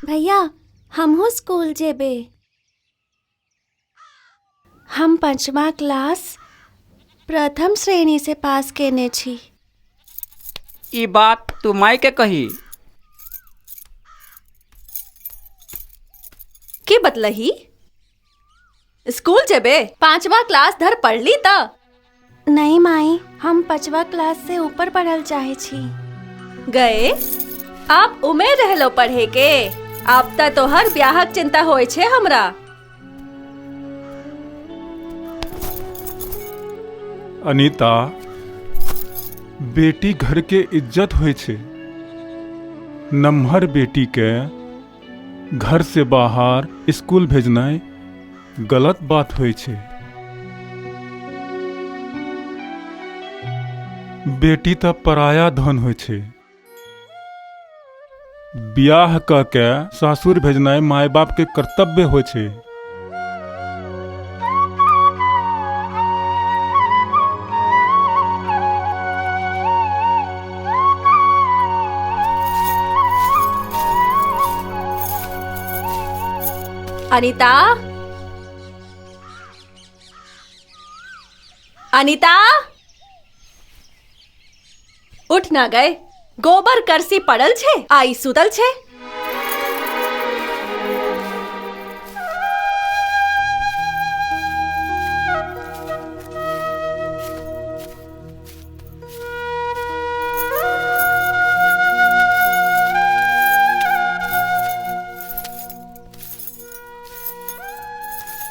भैया हमहूँ स्कूल जेबे। हम 5वां क्लास प्रथम श्रेणी से पास केने छी। ई बात तू माय के कही। की बतलही? स्कूल जेबे? 5वां क्लास धर पढ़ली त? नहीं माई, हम 5वां क्लास से ऊपर पढ़ल चाहे छी। गए आप उमेर रहलो पढ़े के, आप त तोहर ब्याहक चिंता होय छे हमरा। अनीता, बेटी घर के इज्जत होय छे। नम्हर बेटी के घर से बाहर स्कूल भेजनाइ गलत बात होय छे। बेटी त पराया धन होय छे। ब्याह क के सासुर भेजनाइ माय बाप के कर्तव्य होय छे। अनीता, अनीता, उठ ना गए, गोबर करसी पड़ल छे, आई सुतल छे।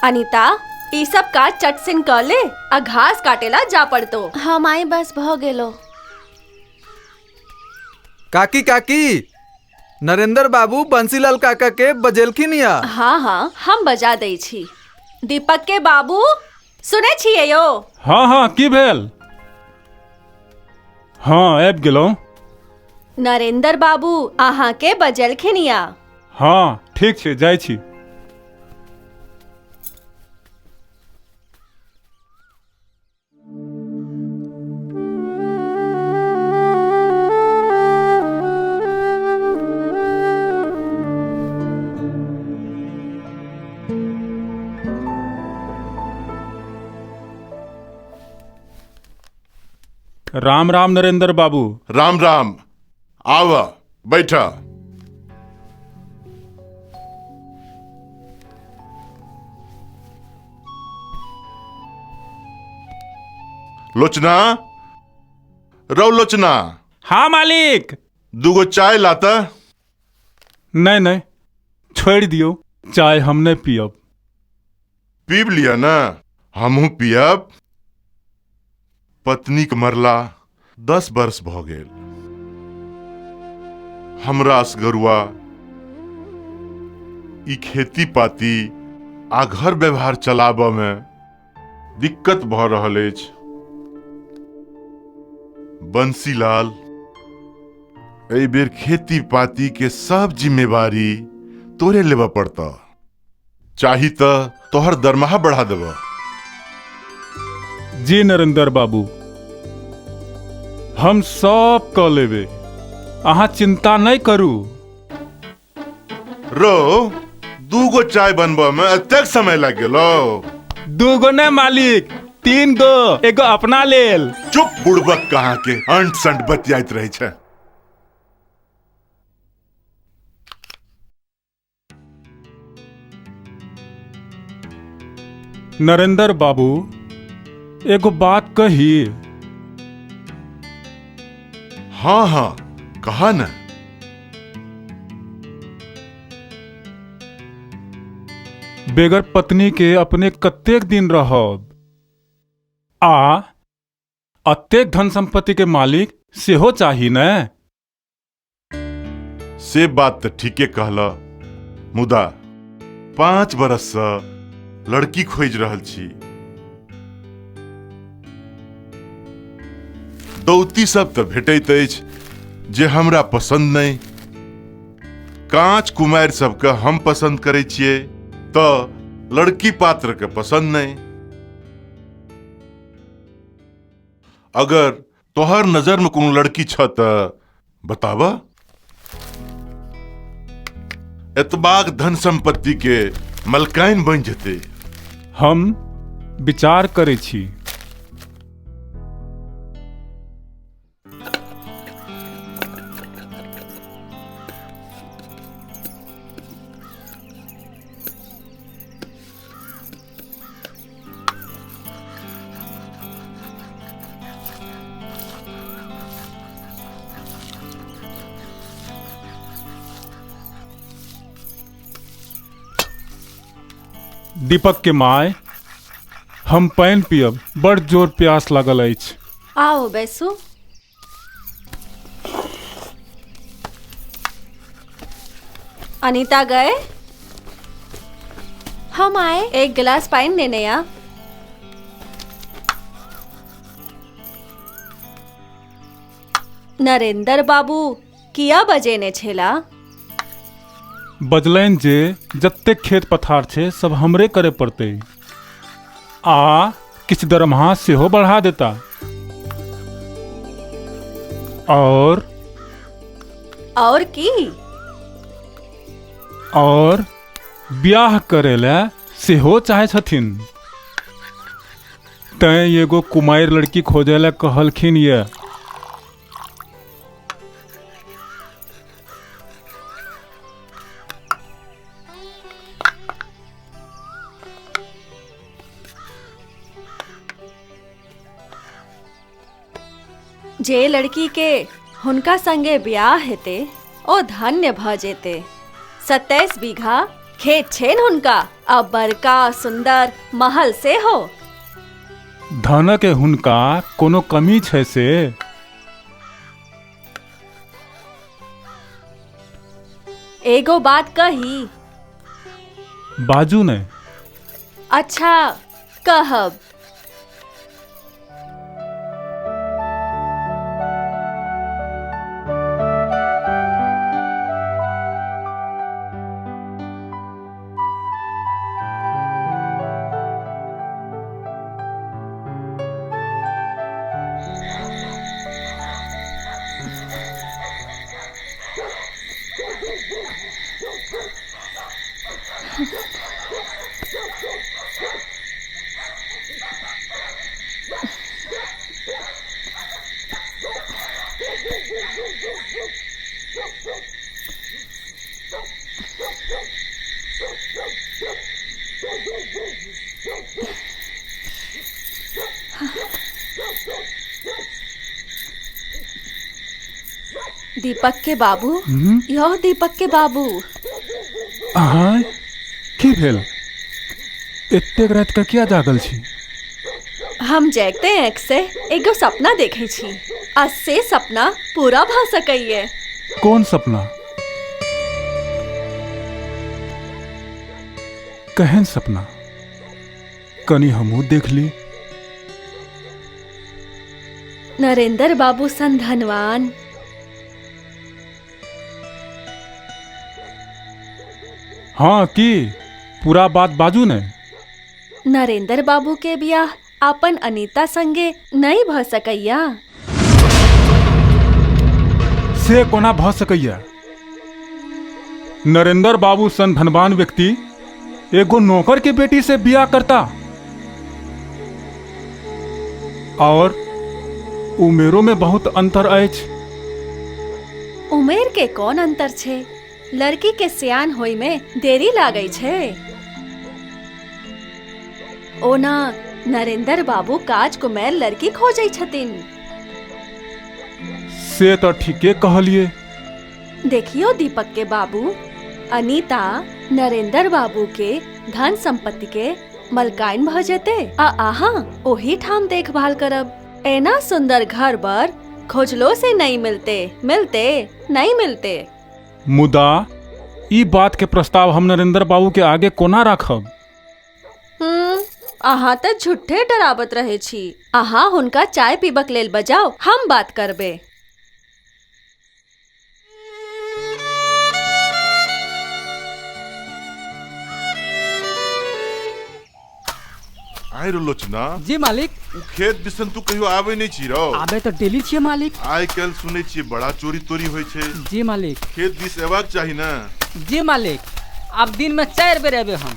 अनीता, ई सब काज चट सिन कर ले आ घास काटेला जा पड़तो। हाँ माई, बस भ गेलो। काकी काकी, नरेंद्र बाबू बंसीलाल काका के बजेलखिन या? हाँ हाँ, हम बजा दै छी। दीपक के बाबू सुने छियै यो? हाँ हाँ, की भेल? हाँ आबि गेलहुँ। नरेंद्र बाबू अहाँ के बजेलखिन या? हाँ ठीक छे, जाइ छी। राम राम नरेंद्र बाबू। राम राम, आव बैठ। लोचना, रौ लोचना। हाँ मालिक। दूगो चाय लाता। नहीं नहीं, छोड़ दियो, चाय हम नहीं पियब। पीब लिया ना, हमहू पियब। पत्नी के मरला 10 वर्ष भ गेल। हमरा असगरुआ ई खेती पाती आ घर व्यवहार चलाबऽ में दिक्कत भ रहल अछि। बंसीलाल, एहि बेर खेती पाती के सब जिम्मेवारी तोरे लेबऽ पड़तऽ। चाही तऽ तोहर दरमाहा बढ़ा देबऽ। जी नरेंद्र बाबू, हम सब क लेबे, अहाँ चिंता नहीं करू। रो, दूगो चाय बनबऽ में एतेक समय लागि गेलो? दूगो ने मालिक, 3 गो, एगो अपना लेल। चुप बुड़बक कहाँ के, अंट संट बतियाइत रहे छे। नरेंद्र बाबू, एगो बात कही? हाँ हाँ, कहा ना। बेगर पत्नी के अपने कतेक दिन रहब? आ अतेक धन संपत्ति के मालिक सेहो चाही ने? से बात तऽ ठीके कहला, मुदा 5 बरस से लड़की खोजि रहल छी। दौती सब तऽ भेटैत अछि जे हमरा पसंद नहि। कांच कुमारि सबके हम पसंद करै छियै तऽ लड़की पात्र के पसंद नहि। अगर तोहर नजर में कोनो लड़की छ तऽ बताब, एतबाक धन संपत्ति के मलकाइन बनि जेतै। हम विचार करै छी। दीपक के my, हम पानि पियब, बड़ जोर प्यास लागल अछि। आओ बैसू। अनीता गए? हम आए। एक गिलास पानी लेने आ। नरेंद्र बाबू किया बजेने छेला? बजलनि जे जतेक खेत पथार छै सब हमरे करे पड़तै आ किछु दरमाहा सेहो बढ़ा देता। और की? और ब्याह करे ला सेहो चाहे छथिन, तैं एगो कुमारि लड़की खोजे ला कहलखिन ये। जे लड़की के हुनका संगे ब्याह हेते ओ धन्य भ जेते। 27 बीघा खेत छेन हुनका, अब बड़का सुंदर महल से हो। धन के हुनका कोनो कमी छै से? एगो बात कही? बाजू ने। अच्छा कहब। दीपक के बाबू, यो दीपक के बाबू। अहाँ की भेल? एतेक रात के किया जागल छी? हम जागते आँख से एगो सपना देखे छी आ से सपना पूरा भ सकैये। कौन सपना? कहन सपना? कनी हमहू देख ली। नरेंद्र बाबू सन धनवान, हाँ की पूरा बात बाजू ने। नरेंद्र बाबू के ब्याह अपन अनीता संगे नहीं भ सकैया। से कोना भ सकैया? नरेंद्र बाबू सन धनवान व्यक्ति एगो नौकर के बेटी से ब्याह करता और उमेरों में बहुत अंतर अछि। उमेर के कौन अंतर छे? लड़की के सियान होई में देरी लागै छे। ओना नरेंद्र बाबू काज कुमेर लड़की खोजै छथिन। से तो ठीके कहलिए। देखियो दीपक के बाबू, अनीता नरेंद्र बाबू के धन संपत्ति के मलकाइन भ जेते आ आहा ओही ठाम देखभाल करब। एना सुंदर घर बर खोजलो से नहीं मिलते, मिलते नहीं मिलते। मुदा ई बात के प्रस्ताव हम नरेंद्र बाबू के आगे कोना राखब? अहाँ त झूठे डराबत रहे छी। अहाँ हुनका चाय पीबक लेल बजाओ, हम बात करबे। आइ रो लोचना। जी मालिक। उ खेत दिसन तू कहियो आवे नहीं छी रो? आबे तो डेली छियै मालिक। आइ काल्हि सुनै छियै बड़ा चोरी तोरी होइ छै। जी मालिक। खेत दिस एबाक चाही ना। जी मालिक, आब दिन में 4 बेर एबे हम।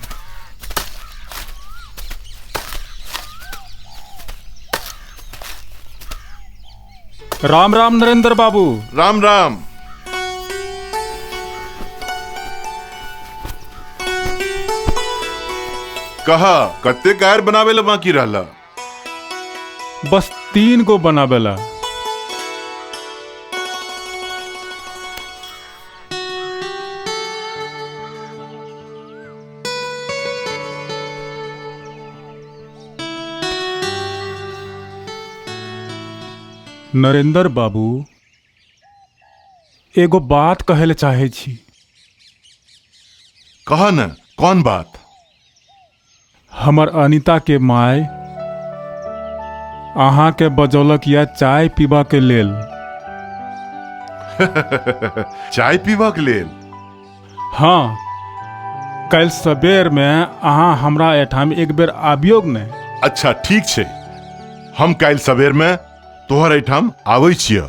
राम राम नरेंद्र बाबू। राम राम। कहा कत्ते गायर बनावे ला बाकी रहला? बस 3 गो बनावेला। नरेंद्र बाबू, एगो बात कहे ले चाहे छी। कहा न, कौन बात? हमर अनिता के my अहाँ के बजौलक या चाय पीबा के लेल। चाय पीबा के लेल? हाँ, कल सबेर में अहाँ हमरा एठाम एक बेर आबियोग ने। अच्छा ठीक छै, हम काल्हि सबेर में तोहर एठाम आबै छियै।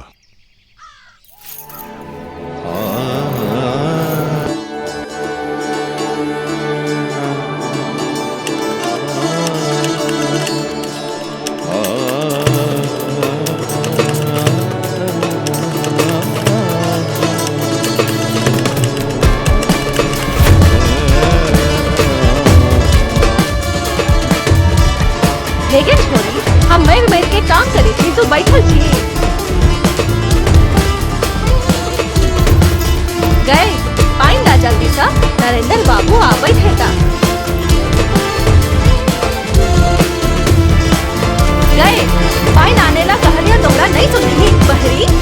लेकिन छोरी, हम मर मर के काम करी थी तो बैठल छी। गए पाइन ला जल्दी सा, नरेंद्र बाबू आबैत हेता। गए पाइन आने ला कहलिया तोरा नहीं सुनही बहरी।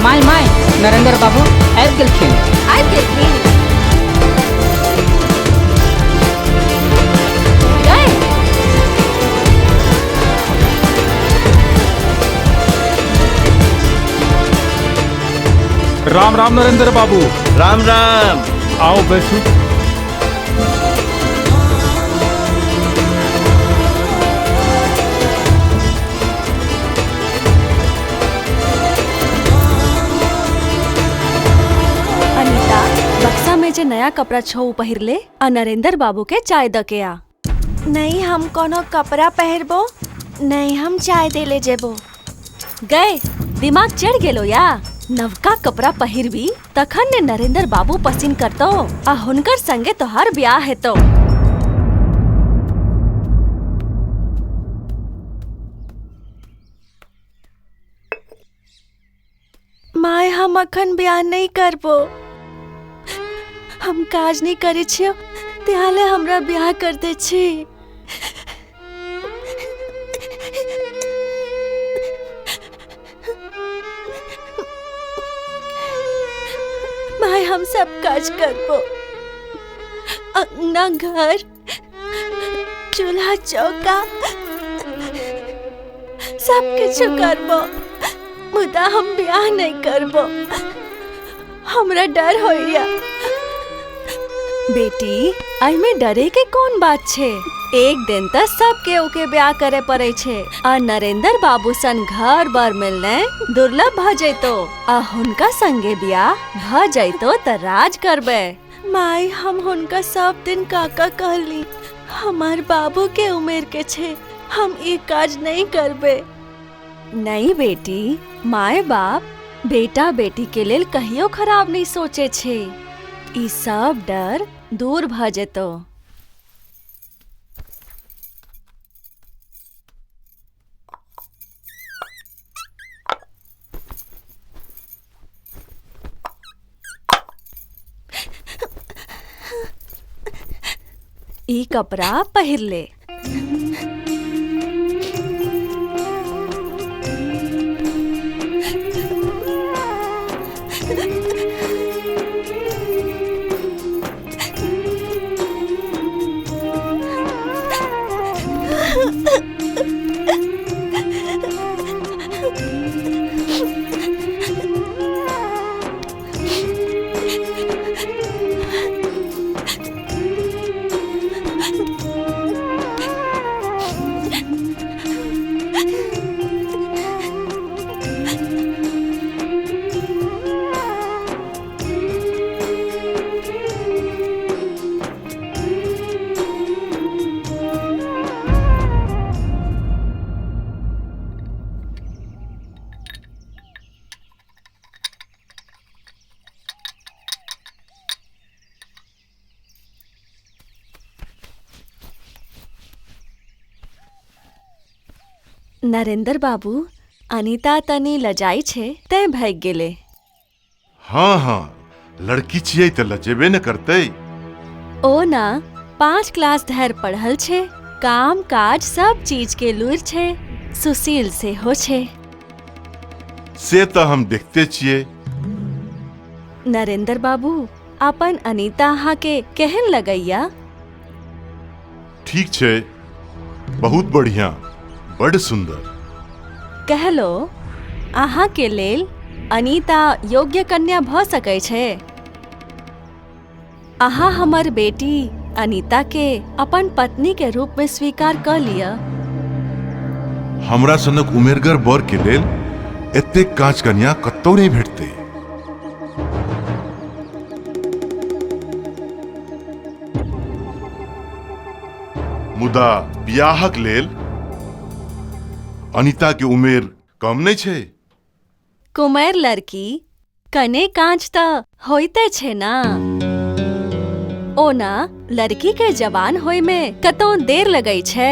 My my, Narendra बाबू आबि गेलखिन। आबि गेलखिन। गए राम राम नरेंद्र बाबू। राम राम। आओ बैसू। अनीता, बक्सा में जे नया कपड़ा छो उ पहिर ले आ नरेंद्र बाबू के चाय द के आ। नहीं हम कोनो कपड़ा पहिरबो, नहीं हम चाय दे ले जेबो। गए दिमाग चढ़ गेलो या? नवका कपड़ा पहिरबी तखन ने नरेंद्र बाबू पसिन करतो आ हुनकर संगे तोहार ब्याह हेतो। My हम अखन ब्याह नहीं करबो, हम काज नहीं करे छियो त्याले हमरा ब्याह कर दे छी। My हम सब काज करबो, अंगना घर चूल्हा चौका सब किछु करबो, मुदा हम ब्याह नहीं करबो, हमरा डर होइया। बेटी, एहिमे डरे के कौन बात छे? एक दिन त सब केहू के ब्याह करे पड़े छे आ नरेंद्र बाबू सन घर बर मिलने दुर्लभ भ जैतो आ हुनका संगे ब्याह भ जैतो त राज करबे। माई हम हुनका सब दिन काका कहली, हमार बाबू के उम्र के छे, हम ई काज नहीं करबे। नहीं बेटी, माय बाप बेटा बेटी के लेल कहियो खराब नहीं सोचे छे। ई सब डर दूर भ जेतो। ई कपड़ा पहिर ले। नरेंद्र बाबू, अनीता तनी लजाई छे तें भाग गेले। हाँ हाँ, लड़की छियै त लजेबे न करतै। ओ ना 5 क्लास धरि पढ़ल छे, काम काज सब चीज के लूर छे, सुशील से हो छे। से त हम देखते छियै। नरेंद्र बाबू, अपन अनीता अहाँ के केहन लगैया? ठीक छे, बहुत बढ़िया, बड़ सुंदर। कहलो अहाँ के लेल अनीता योग्य कन्या भ सकै छे। अहाँ हमर बेटी अनीता के अपन पत्नी के रूप में स्वीकार क लिअ। हमरा सनक उमेरगर बर के लेल एतेक कांच कन्या कतौ नहीं भेटतै। मुदा बियाहक लेल अनीता के उमेर कम नहीं छे। कुमेर लड़की कने कांच त होइते छे ना। ओना लड़की के जवान होय में कतौ देर लगै छे।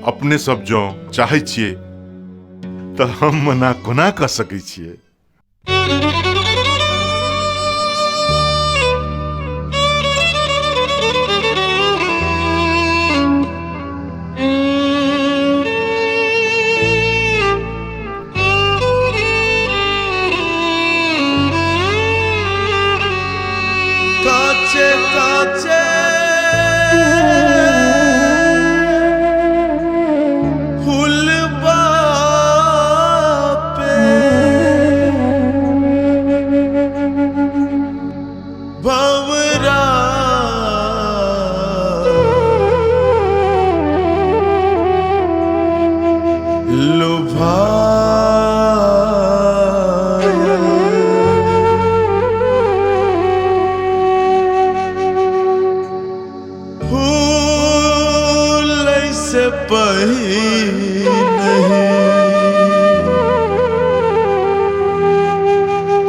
अपने सब जो चाहै छियै त हम मना कोना क सकै छियै। काचे काचे फूलबा पे भंवरा लुभा से पही नहीं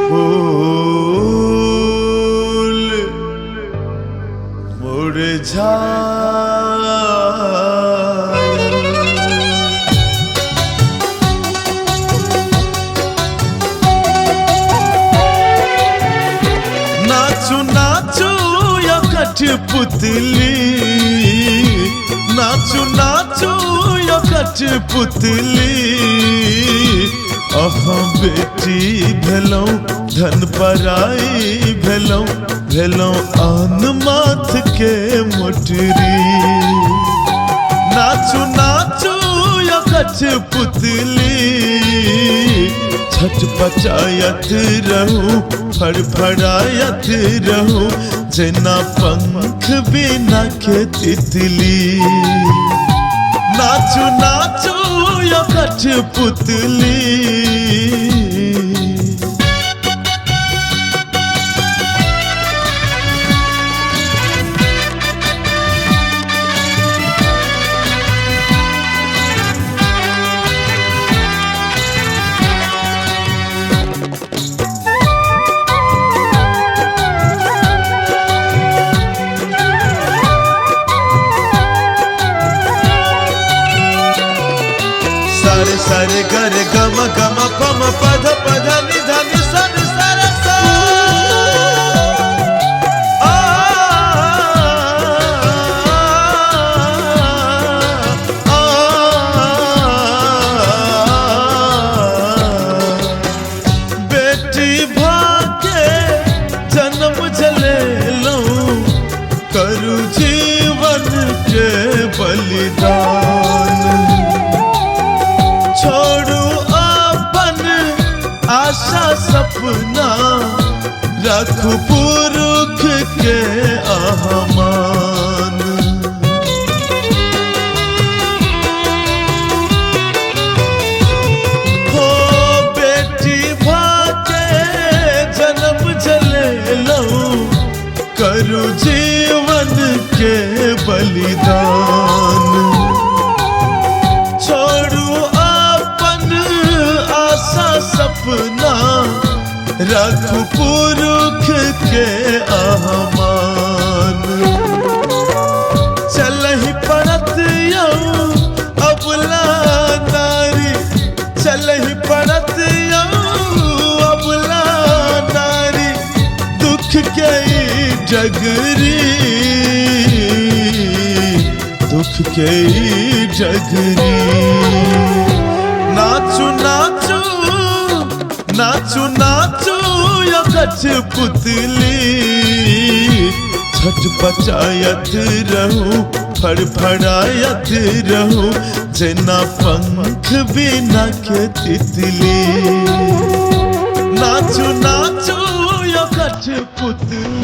फूल मुरझा। नाचू नाचू या कठपुतली, नाचू नाचू या कठपुतली। अहाँ बेटी भेलौं धन पराई भेलौं, भेलौं आन माथ के मोटरी। नाचू नाचू या कठपुतली, छटपटायत रहूं फड़फड़ायत रहूं, जेना पंख बिना के तितली। नाचू नाचू या कठपुतली। सारे सारे गरे गम गम पम पध पध नि ध नि सा नि सा रे सा। आ, आ, बेटी भाके जन्म जलेलहुँ, करू जीवन के बलिदान। छोड़ू अपन आशा सपना, रखू पुरुख के अहमान। हो बेटी भाके जन्म जलेलहुँ, करू जीवन के बलिदान। छोड़ू अपन आशा सपना, रखू पुरुख के अहमान। चलहि पड़त यौ अबला नारी, चलहि पड़त यौ अबला नारी, दुख के ई डगरी, दुख के ई डगरी। नाचू नाचू नाचू नाचू यो कठपुतली, छटपटायत रहूं फड़फड़ायत रहूं, जेना पंख बिना के तितली। नाचू नाचू यो कठपुतली।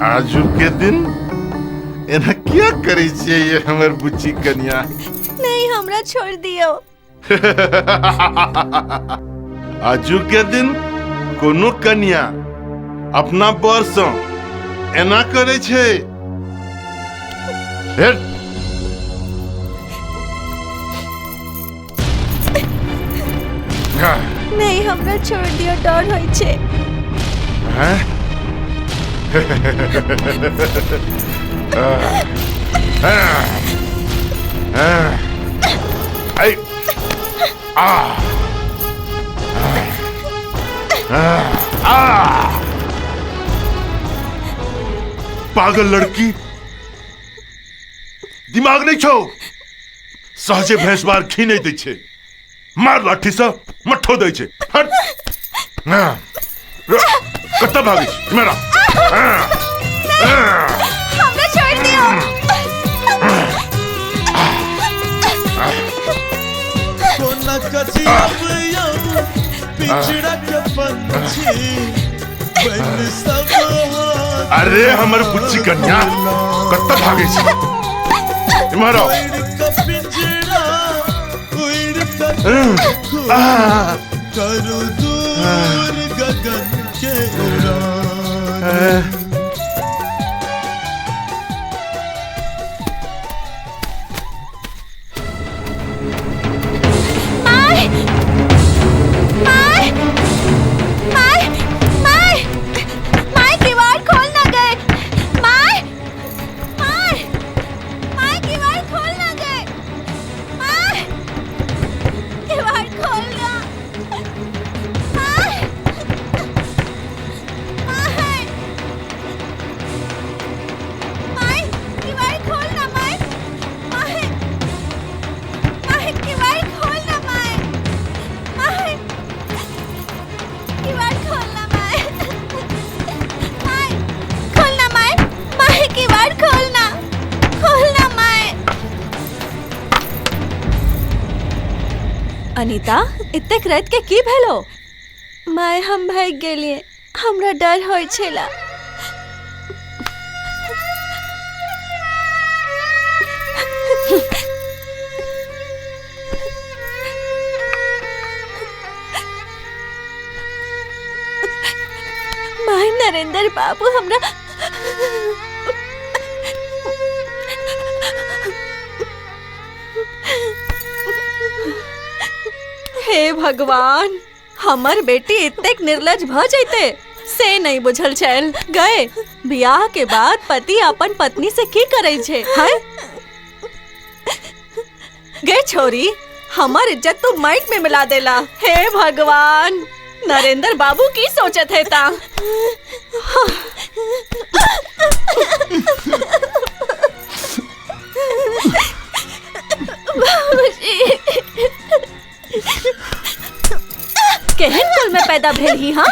आजू के दिन एना किया करै छियै ये हमर बुच्ची कनिया? नहीं, हमरा छोड़ दियो। आजू के दिन कोनो कनिया अपना बर सँ एना करै छै। नहीं, हमरा छोड़ दियो, डर होइ छै। हैं? पागल लड़की, दिमाग नहीं छौ। सहजे भैंस बार घी नहीं दै छै, मार लाठी से मट्ठो दै छै। हट, कतऽ भागै छी मेरा? हमरा छोड़ दियो। कोना कजियब यौ पिंजरा के पंछी बन सब। अरे हमर बुच्ची कन्या कतऽ भागै छी? इम्हर आओ। करू दूर गगन के उड़ान। My my my my my किवाड़ खोल ना गए। My my my किवाड़ खोल ना गए। My किवाड़ खोल ना। My my my किवाड़ खोल ना। My my my किवाड़ खोल ना। My my किवाड़ खोल ना। My my खोल ना। My my किवाड़ खोल ना, खोल ना my. Anita, एतेक रात के की भेलो? My हम भागि गेलियै, हमरा डर होइ छला। My Narendra बाबू हमरा हे भगवान, हमर बेटी एतेक निर्लज भ जैते से नहीं बुझल छल। गए बियाह के बाद पति अपन पत्नी से की करै छै? हैं गए छोरी, हमर इज्जत तो माइक में मिला देला। हे भगवान, नरेंद्र बाबू की सोचत है ता? बाबूजी केहन कुल में पैदा भेल ही? हाँ,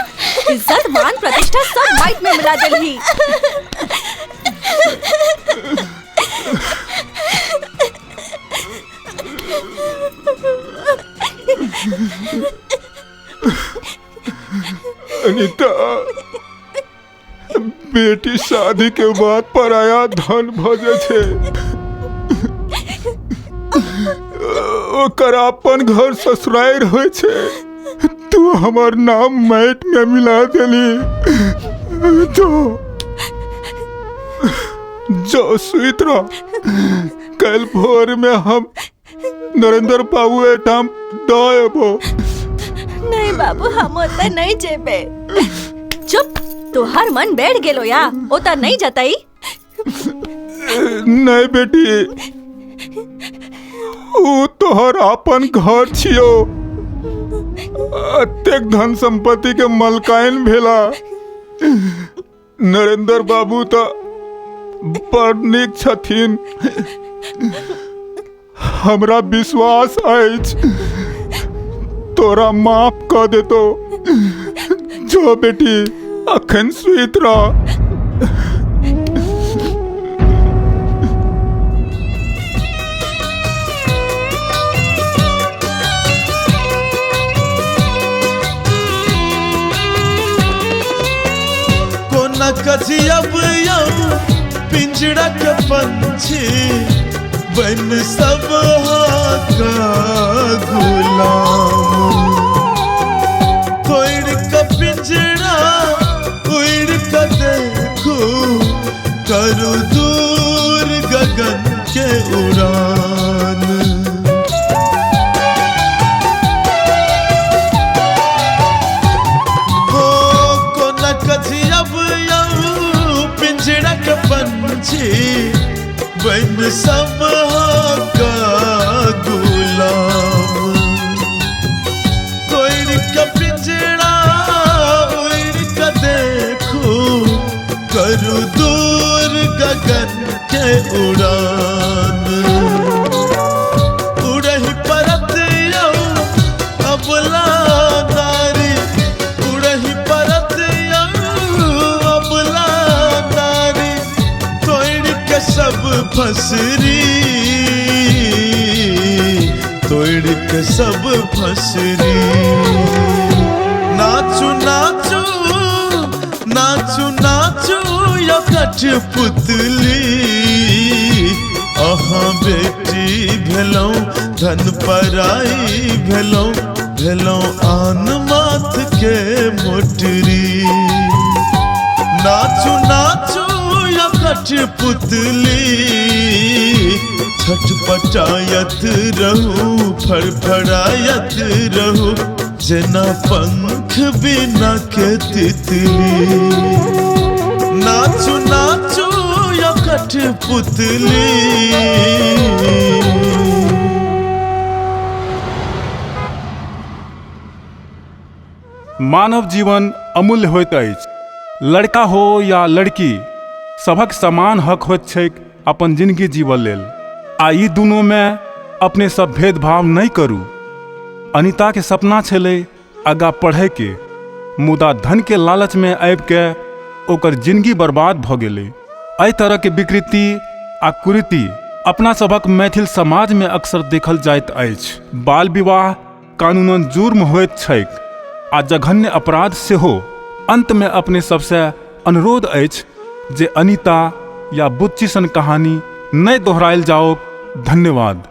इज्जत मान प्रतिष्ठा सब माइक में मिला देलही। अनीता, बेटी शादी के बाद पराया धन भ जाइ छै। ओकर अपन घर ससुरारि होइ छै। तू हमर नाम माटि में मिला देली। जो जो सुइत रह, कल भोर में हम नरेंद्र बाबू एठाम दऽ एबो। नहीं बाबू, हम ओतऽ नहीं जेबे। चुप, तोहार मन बैठ गेलो या ओता नहीं जतई। नहीं बेटी, ऊ तोहर अपन घर छियो। अतेक धन संपत्ति के मलकाइन भेला। नरेंद्र बाबू तो बड़ नीक छथिन, हमरा विश्वास अछि तोरा माफ कऽ देतो। जो बेटी, अखन सुइत रह। कोना कजियब यौ पिंजरा के पंछी बन सब का गुलाम। तोड़ का पिंजरा उड़ का देखू, करू दूर गगन के उड़ान। हो कोना कजियब यौ पिंजरा के पंछी बन सब का गुलाम। तोड़ का पिंजरा छै उड़ान। उड़ही परत यौ अबला नारी, उड़ही परत यौ अबला नारी, तोड़ि के सब फसरी, तोड़ि के सब फसरी। नाचू नाचू नाचू नाचू यो कठपुतली, अहाँ बेटी भेलहुँ धन पराई भेलहुँ, भेलहुँ आन माथ के मोटरी। नाचू नाचू यो कठपुतली, छटपटायत रहू फड़फड़ायत रहू, जेना पंख बिना के तितली। नाचू नाचू यो कठपुतली। मानव जीवन अमूल्य होइत अछि। लड़का हो या लड़की, सभक समान हक होइत छैक अपन जिंदगी जीवऽ लेल। आ ई दुनूमे अपने सब भेदभाव नहि करू। अनिता के सपना छलै आगाँ पढ़ैके, मुदा धनके लालचमे आबिके ओकर जिंदगी बर्बाद भऽ गेलै। एहि तरहके विकृति आ कुरीति अपना सभक मैथिल समाजमे अक्सर देखल जाइत अछि। बाल विवाह कानूनन जुर्म होइत छैक आ जघन्य अपराध सेहो। अन्तमे अपने सबसँ अनुरोध अछि जे अनिता या बुच्ची सन कहानी नहि दोहरायल जाओक। धन्यवाद।